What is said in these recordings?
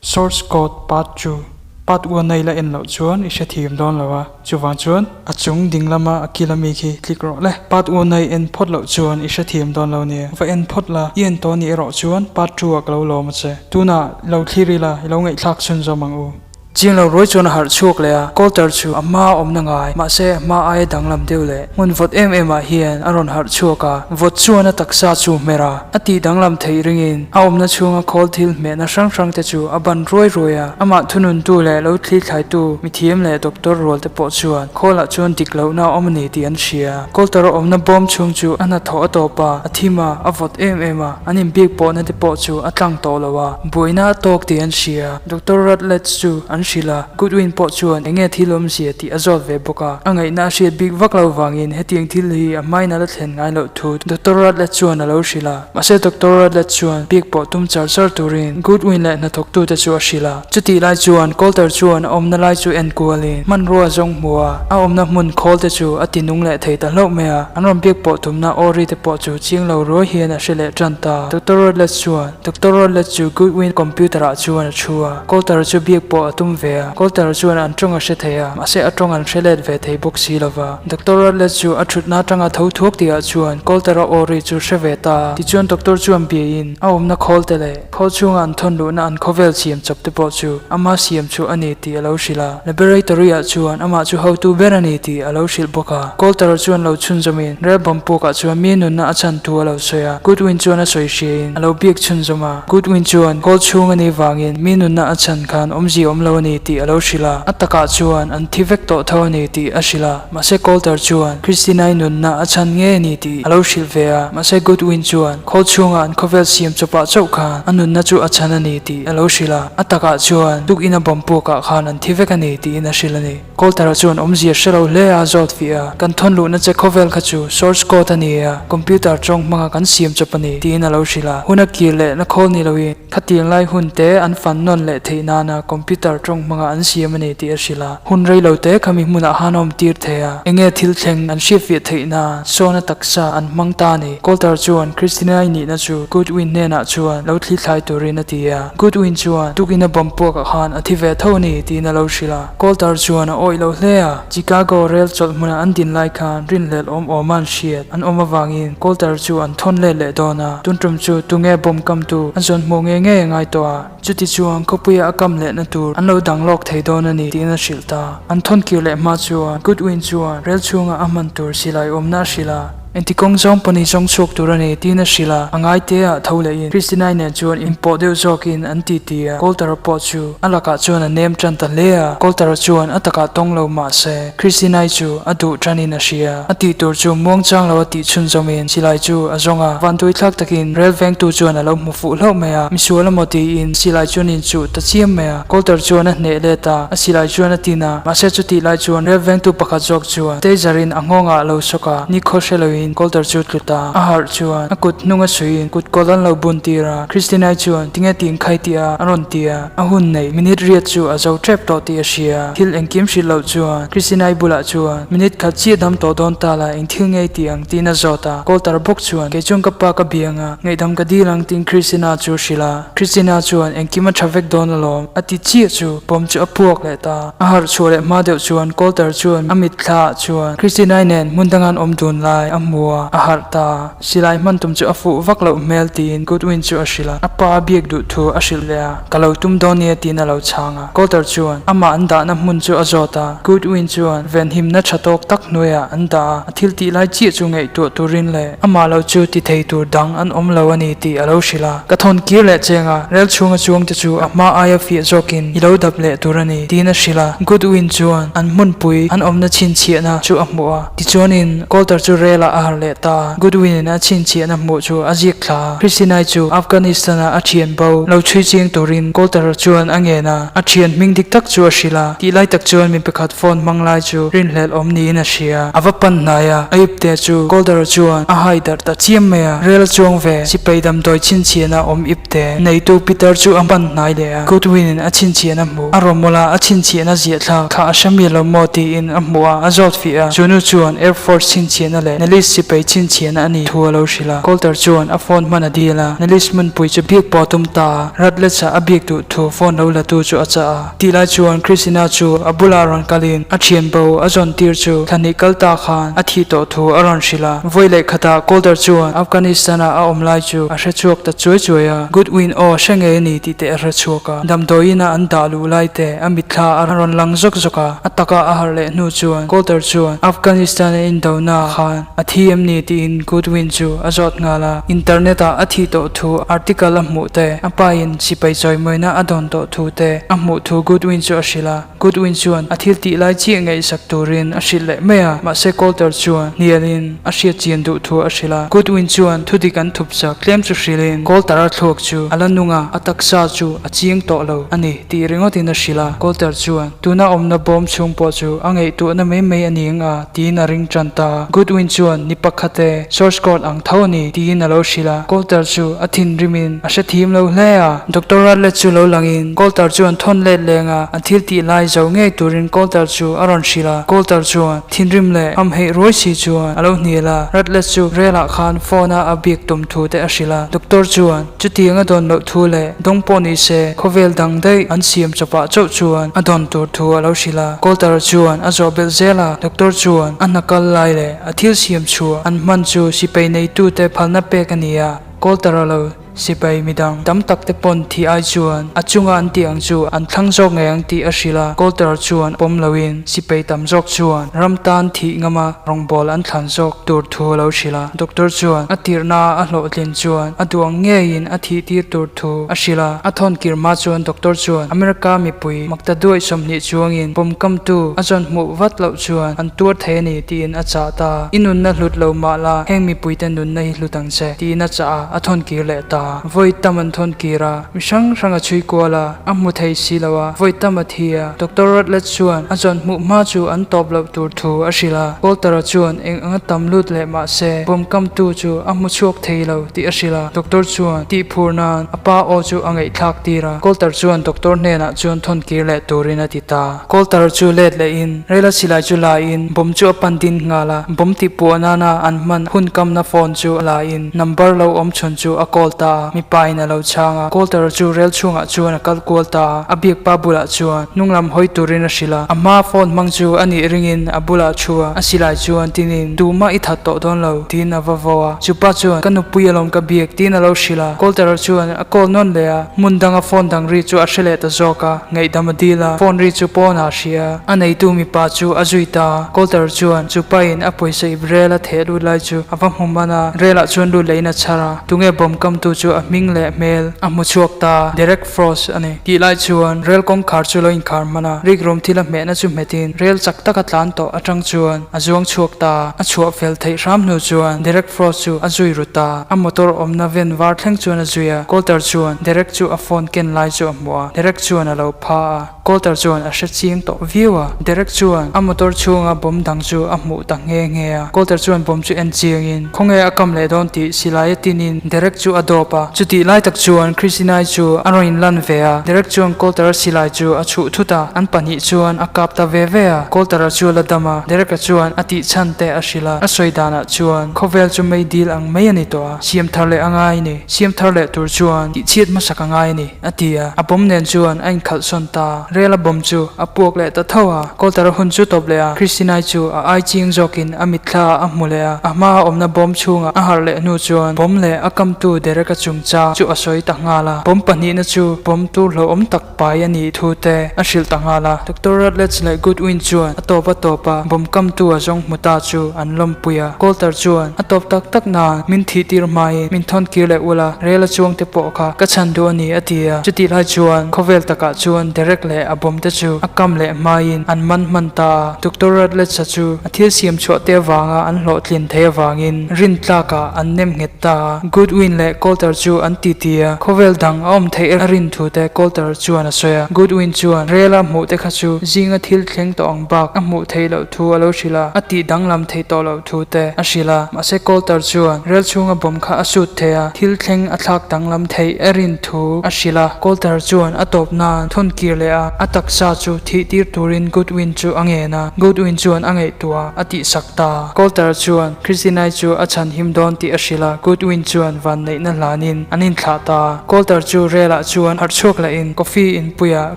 Source code part chu part one a i la en loh chuan i hrethiam dawn lo a, chuvang chuan a chung ding lama a kil ami khi click rawh le. Part one a i en phawt loh chuan i hrethiam dawn lo nia, va en phawt la, i en tawh anih erawh chuan part two ah ka lo lawm a che. Tunah lo thlir ila i lo ngaihthlak chhunzawm ang u. Chiang lo ruai chuan a harh chhuak leh a, Colter chu a hma a awmna ngai, mahse a hma aia danglam deuh leh hmun vawt em em ah hian a rawn harh chhuak a, vawt chuan a taksa chu hmer a, a tih danglam theih ringin a awmna chhunga khawl thil hmehna hrang hrang te chu a ban ruai ruai a, amah thununtu leh lo thli thlaitu mithiam leh doctor rual te pawh chuan khawlah chuan dik lohna a awm a ni tih an hria. Colter a awmna bawm chhung chu a hnathawh a tawp a, a thim a, a vawt em em a, an inbik pawhna te pawh chu a tlang tawh lo a, buaina a tawk tih an hria. Doctor Rutledge chu an hrilh a, Goodwin pawh chuan eng nge thil awmzia tih a zawt ve bawk a. A ngaihna a hriat bik vak lo vangin hetiang thil hi a hmain a la thlen ngai loh thu Doctor Rutledge chuan a lo hrilh a. Mahse Doctor Rutledge chuan bik pawh tum char char turin Goodwin leh hnathawktute chu a hrilh a. Chutih lai chuan Coulter chuan a awmna lai chu en kualin hmanrua zawng hmu a, a awmna hmun khawl te chu a ti nung leh thei ta hlauh mai a. An rawn biak pawh tumna aw ri te pawh chu chiang lo ruai hian a hre leh tan ta. Doctor Rutledge chuan. Doctor Rutledge chu Goodwin computer ah chuan a thu a, Coulter chu biak pawh a tum ve a, Coulter chuan an tawng a hre thei a, mahse a tawng an hre let ve thei bawk si lova. Doctor Rutledge chu a thutna atanga tho thuak tihah chuan Coulter a aw ri chu hre ve ta a, tichuan doctor chuan biain a awmna khawl te leh khawl chhunga an thawn luhna an khawvel siam chawp te pawh chu ama siam chu a ni tih a lo hrilh a, laboratory ah chuan amah chu hotu ber a ni tih a lo hrilh bawk a. Coulter chuan lo chhunzawmin rel bomb pukah chuan mi nunna a chhan thu a lo sawi a, Goodwin chuan a sawi hriain a lo biak chhunzawm a. Goodwin chuan kawl chhung a nih vangin mi nunna a chhan khan awmzia awm lo a ni tih a lo hrilh a, a takah chuan an thi vek tawh tho a ni tih a hrilh a. Mahse Coulter chuan Christina-i nunna a chhan ngei a ni tih a lo hrilh ve a, mahse Goodwin chuan khawl chhunga an khawvel siam chawpah chauh khan a nunna chu a chhan a ni tih a lo hrilh a, a takah chuan tukin a bomb puakah khan an thi vek a ni tiin a hrilh a ni. Coulter-a chuan awmzia hre lo hle a zawt fih a, Kan thawn luhna che khawvel kha chu source code a ni a, computer tawng hmanga kan siam chawp a ni, tiin a lo hrilh a. Hun a kir leh na khawl ni loin khatiang lai hun te an fan nawn leh theih nana computer tawng hmanga an siam a ni tih a hrilh a. Hun rei lo te khami hmunah han awm tir thei a, enge thil thleng an hriatfiah theih nan sawna taksa an hmang ta a ni. Coulter chuan Christina-i nihna chu Goodwin hnenah chuan lo thli thlai turin a ti a. Goodwin chuan tukin a bomb puakah khan a thi ve tho a ni, tiin a lo hrilh a. Coulter chuan a awih lo hle a, Chicago rel chawlh hmuna an din lai khan rinhlelh awm awma an hriat an awm avangin Coulter chu an thawn let leh dawn a, tun tum chu tunge bomb kamtu an zawn hmuh ngei ngei a ngai tawh a, chuti chuan khawpuia a kam lehna tur an lo dang lawk thei dawn a ni tiin a hrilh ta. An thawn kir leh hma chuan Goodwin chuan rel chhunga a hman tur silai awmna a hrilh a. Engti kawng zawng pawh ni zawng chhuak tur a ni tiin a hrilh a, a ngai te ah tho leh in Christina-i nen chuan inpawh deuh zawk in an ti ti a, Coulter-a pawh chu a lakah chuan a nem tan ta hle a, Coulter-a chuan a takah tawng lo mah se Christina-i chu a duh tan in a hria, a tih tur chu muang chang lo a tih chhunzawm in silai chu a zawng a, vanduai thlak tak in rel vengtu chuan a lo hmu fuh hlauh mai a, misual emaw tiin silai chuan in chuh ta chiam mai a, Coulter chuan a hneh let a, a silai chuan a tin a, mahse chutih lai chuan rel vengtu pakhat zawk chuan taser in a nghawngah a lo sawk a, ni khaw hre loin Coulter chu tlu ta. A harh chuan a kut hnung a suiin kut kawlh an lo bun tir a, Christina-i chuan tinge tih khai tih a a rawn ti a, a hun neih minute riat chu a zo tep tawh tih a hria. Thil engkim hrilh loh chuan Christina-i bulah chuan minute khat chiah dam tawh dawn ta la eng thil ngei tih ang tiin a zawt a, Coulter bawk chuan kei chuan ka pa ka biang a, ngaihdam ka dil ang tiin Christina chu a hrilh a, Christina chuan engkim a tha vek dawn alawm a ti chiah chu pawm chu a puak leh ta. A harh chhuah leh hma deuh chuan Coulter chuan a mitthla ah chuan Christina-i nen hmun danga an awm dun lai a hmu a, a harh ta. Silai hman tum chu a fuh vak loh hmel tiin Goodwin chu a hrilh a, a pa a biak duh thu a hrilh leh a, ka lo tum dawn nia tiin a lo chhang a. Coulter chuan amah an dahna hmun chu a zawt a, Goodwin chuan venhimna tha tawk tak hnuaiah an dah a, a thil tih lai chiah chu ngaihtuah turin leh amah lo chu ti thei tur dang an awm lo a ni tih a lo hrilh a. Ka thawn kir leh cheng a, rel chhunga chuang te chu a hma aia fiah zawkin i lo dap leh tur a ni, tiin a hrilh a. Goodwin chuan an hmunpui an awmna chhinchhiahna chu a hmuh a, tichuanin Coulter chu relah a harh leh ta a. Goodwin-in a chhinchhiahna hmuh chu a ziak thla a. Christinai chu Afghanistan-a a thian bo lo chhui chiang turin Coulter chuan a ngen a, a thian hming dik tak chu a hrilh a. Tih lai tak chuan mi pakhat phone hmang lai chu rinhlelh awm niin a hria. A va pan hnai a, a ip te chu Coulter chuan a hai darh ta chiam mai a, rel chuang ve sipai damdawi chhinchhiahna awm ip te neitu Peter chu a pan hnai leh a, Goodwin-in a chhinchhiahna hmu a rawmawla a chhinchhiahna ziah thlak kha a hre miah lo maw tiin a hmuh a, a zawt fih a, chu nu chuan Air Force chhinchhiahna leh Nellis. sipai chhinchhiahna a nih thu a lo hrilh a. Coulter chuan a phone hman a dil a, Nellis hmunpui chu biak pawh a tum ta a, Rutledge-a a biak duh thu phone lo la tu chu a chah a. Tih lai chuan Christina chu a bulah rawn kalin a thian bo a zawn tir chu thla hnih kal ta khan a thih tawh thu a rawn hrilh a. Vawi leh khatah Coulter chuan Afghanistan-a a awm lai chu a hre chhuak ta chuai chuai a, Goodwin aw hre ngei a ni tih te a hre chhuak a. Damdawiin-a an dah luh lai te a mitthla a rawn lang zawk zawk a, a taka a harh leh hnu chuan Coulter chuan Afghanistan-a indona khan a thi em ni tiin Goodwin chu a zawt nghal a. Internet-ah a thih tawh thu article a hmuh te, a pain sipai chawimawina a dawn tawh thu te a hmuh thu Goodwin chu a hrilh a. Goodwin chuan a thil tih lai chiah ngaihsak turin a hrilh leh mai a, mahse Coulter chuan hnialin a hriat chian duh thu a hrilh a. Goodwin chuan thudik an thup chak tlem chu hrilhin Coulter-a thluak chu a la nung a, a taksa chu a chiang tawh lo a ni tih ringawtin a hrilh a. Coulter chuan tuna awmna bawm chhung pawh chu a ngaihtuahna mai mai a ni ang a tiin a ring tan ta a. Goodwin chuan ni pakhat e, source code ang tho a ni tiin a lo hrilh a. Coulter chu a thinrimin a hrethiam lo hle a. Doctor Rutledge chu lo langin Coulter chuan thawn let leng a, a thil tih lai zo ngei turin Coulter chu a rawn hrilh a. Coulter chuan thinrim leh hamheih ruai si chuan a lo hnial a. Rutledge chu relah khan phone a a biak tum thu te a hrilh a. Doctor chuan chutiang a dawn loh thu leh dawng pawh ni se khawvel dang daih an siam chawpah chauh chuan a dawn tur thu a lo hrilh a. Coulter chuan a zawh belh zel a. Doctor chuan a hna kal lai leh a thil siam chhuah an hman chu sipai neitute phalna pek a ni a. Coulter a lo Sipai midang tam tak te pawn thi ai chuan a chunga an tih ang chu an thlang zawk ngei ang tih a hrilh a, Coulter chuan pawm loin sipai tam zawk chuan ram tan thih ngama rawngbawl an thlan zawk tur thu a lo hrilh a. Doctor chuan a tirhna a hlawhtlin chuan a duh ang ngeiin a thih tir tur thu a hrilh a, a thawn kir hma chuan doctor chuan America mipui makta duaih 20 chuangin pawmkamtu a zawn hmuh vat loh chuan an tuar thei a ni tiin a chah ta. I nunna hlut lo mah la heng mipuite nunna hi hlut ang che tiin a chah a. A thawn kir leh ta. Vawi tam an thawn kir a, mi hrang hrang a chhui kual a, a hmu thei si lo a, vawi tam a thi a. Doctor Rutledge chuan a zawn hmuh hma chu an tawp loh tur thu a hrilh a. Coulter-a chuan eng anga tam lut leh mah se, bawm kamtu chu a hmu chhuak thei lo tih a hrilh a. Doctor chuan tih phur nan a pa aw chu a ngaihthlak tir a. Coulter chuan doctor hnenah chuan thawn kir leh turin a ti ta. Coulter chu let lehin rel a silai chu la in bomb chu a pan din nghal a, bomb tih puah nana an hman hun kamna phone chu la in number lo awm chhun chu a call ta a, mipa in a lo chhang a, Coulter chu rel chhungah chuan a kal kual ta a, a biak pa bulah chuan hnunglam hawi turin a hrilh a, a hma phone hmang chu a nih ringin a bulah thu a, a silai chuan tinin tumah i that tawh dawn lo tiin a va vo a, chupa chuan ka nupui alawm ka biak tiin a lo hrilh a, Coulter chuan a call nawn leh a, hmun danga phone dang ri chu a hre leh ta zawk a. Ngaihdam a dil a, phone ri chu pawnah a hria. A neitu mipa chu a zui ta a, Coulter chuan chu pain a pawisa ip rel a theh lut lai chu a va hmu man a, relah chuan lut lehin a chhar a, tunge bomb kamtu chu a hming leh hmel a hmu chhuak ta a, Derek Frost a ni. Tih lai chuan rel kawngkhar chu lo inkhar hman a, rikrum thil a hmehna chu hmetin rel chak taka tlan tawh atang chuan a zuang chhuak ta a, a chhuah fel theih hram hnu chuan Derek Frost chu a zui ru ta, a motor awmna ven var thleng chuan a zui a, Coulter chuan Derek chu a phone ken lai chu a hmu a, Derek chuan a lo pha a, Coulter chuan a hre chiang tawh viau a, Derek chuan a motor chhunga bomb dang chu a hmuh ta nghe nghe a, Coulter chuan bomb chu en chiangin khawnge a kam leh dawn tih silai a tinin Derek chu a dawp a, chutih lai tak chuan Christinai chu a rawn inlan ve a, Derek chuan Coulter-a silai chu a chhuh thut a, an pahnih chuan a kap ta ve ve a, Coulter-a chu a la dam a, Derek-a chuan a tih chhan te a hrilh a, a sawi danah chuan khawvel chu mei dil ang mai a ni tawh a, siam thar leh a ngai a ni, siam thar leh tur chuan tihchhiat hmasak a ngai a ni, a ti a, a bawm nen chuan a inkhalh sawn ta a, rel a bawm chu a puak leh ta tho a, Coulter-a hun chu tawp leh a, Christina-i chu a ai ching zawkin a mitthla a hmu leh a, a hmaa awmna bawm chhungah a harh leh hnu chuan bawm leh a kamtu Derek-a chungchang chu a sawi ta nghal a, bawm pahnihna chu bawm tur hlauhawm tak pai a nih thu te a hrilh ta nghal a. Doctor Rutledge leh Goodwin chuan a tawp a tawp a bawm kamtu a zawng hmu ta chu an lawmpui a. Coulter chuan a tawp tak tak nan min thih tir hmain min thawn kir leh ula, rel a chuang te pawh kha ka chhan duh a ni a ti a. Chutih lai chuan khawvel takah chuan Derek leh a bawm te chu a kam leh hmain an man hman ta a. Doctor Rutledge-a chu a thil siam chhuah te avanga an hlawhtlin theih avangin rin tlakah an nem nghet ta a. Goodwin leh Coulter. Colter chu an titi a, khawvel dang a awm theih a rin thu te Colter chuan a sawi a. Goodwin chuan rel a hmuh te kha chu zinga thil thleng tawh ang bak a hmuh theih loh thu a lo hrilh a, a tih danglam theih tawh loh thu te a hrilh a. Mahse Colter chuan rel chhunga bomb kha a sut thei a, thil thleng a thlak danglam theih a rin thu a hrilh a. Colter chuan a tawp nan thawn kir leh a, a taksa chu thih tir turin Goodwin chu a ngen a, Goodwin chuan a ngaihtuah a tihsak ta. Colter chuan Christinai chu a chhan him dawn tih a hrilh a, Goodwin chuan vanneihna hlanin an inthlah ta. Colter chu relah chuan harh chhuak lahin coffee inpuiah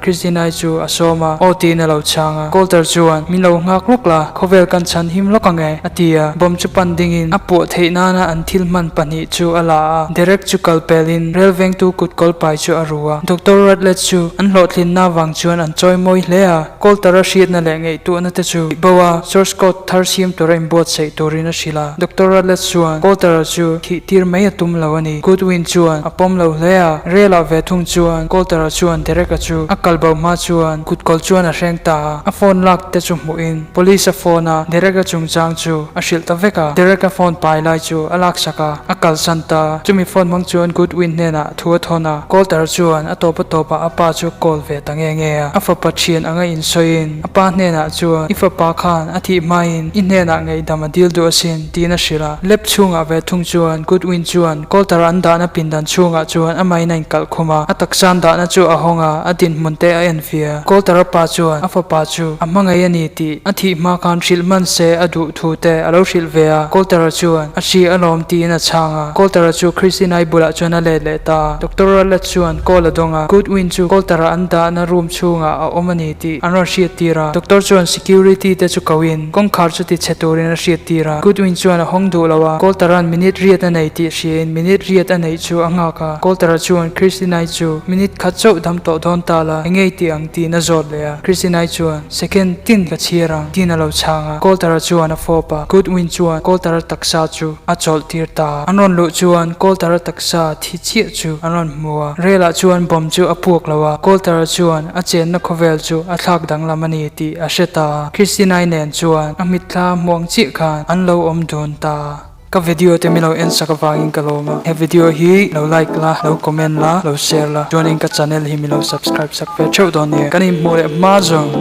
Christinai chu a sawm a, aw tiin a lo chhang a. Colter chuan, Min lo nghak lawk la, khawvel kan chhan him lawk ang e, a ti a. Bomb chu pan dingin a puah theih nana an thil hman pahnih chu a la a, Derek chu kal pelin rel vengtu kut kawl pai chu a ru a. Doctor Rutledge chu an hlawhtlinna vang chuan an chawi mawi hle a. Colter-a hriatna leh ngaihtuahna te chu tih bo a, source code thar siam tura inbuatsaih turin a hrilh a. Doctor Rutledge chuan Colter-a chu thih tir mai a tum lo a ni. Goodwin chuan a pawm lo hle a, Rel-ah ve thung chuan Colter-a chuan Derek-a chu a kal bo hma chuan kutkawl chuan a hreng ta a, a phone lak te chu hmuhin Police a phone a, Derek-a chungchang chu a hrilh ta vek a. Derek-a phone pai lai chu a laksak a, a kalsan ta. Chumi phone hmang chuan Goodwin hnenah thu a thawn a, Colter chuan a tawp a tawpah a pa chu call ve ta nge nge a. A fapa thian anga insawiin a pa hnenah chuan, I fapa khan a thih hmain i hnenah ngaihdam a dil duh asin, tiin a hrilh a. Lab chhungah ve thung chuan Goodwin chuan Colter an dahna pindan chhungah chuan amahin a inkalh khum a, a taksa an dahna chu a hawng a, a dinhmun te a enfiah. Colter a pa chuan a fapa chu a hmangaih a ni tih a thih hma khan hrilh hman se a duh thu te a lo hrilh ve a, Colter-a chuan a hri alawm tiin a chhang a, Colter-a chu Christine-i bulah chuan a let leh ta a, Doctor Rutledge chuan call a dawng a, Goodwin chu Colter-a an dahna room chhungah a awm a ni tih an rawn hriattir a, Doctor chuan security te chu koin kawngkhar chu ti chhe turin a hriattir a, Goodwin chuan a hawng duh lo a, Colter-a'n minute riat a nei tih hriain minute riat a neih chu a nghak a, Colter-a chuan Christine-i chu minute khat chauh dam tawh dawn ta la, eng ngei tih ang tiin a zawt leh a, Christine-i chuan. Second tin ka chhiar ang tiin a lo chhang a, Colter-a chuan a fawp a, Goodwin chuan Colter-a taksa chu a chawlh tir ta a. An rawn luh chuan Colter-a taksa thi chiah chu an rawn hmu a, Rel-ah chuan bomb chu a puak lo a, Colter-a chuan a chenna khawvel chu a thlak danglam a ni tih a hre ta a, Christine-i nen chuan a mitthla hmuang chiah khan an lo awm dun ta a. Ka video te milo en sak avangin ka lawm a, he video hi lo like la, lo comment la, lo share la, chuanin ka channel hi milo subscribe sak ve theuh dawn nia, kan inhmuh leh hma zawng.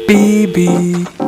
BB.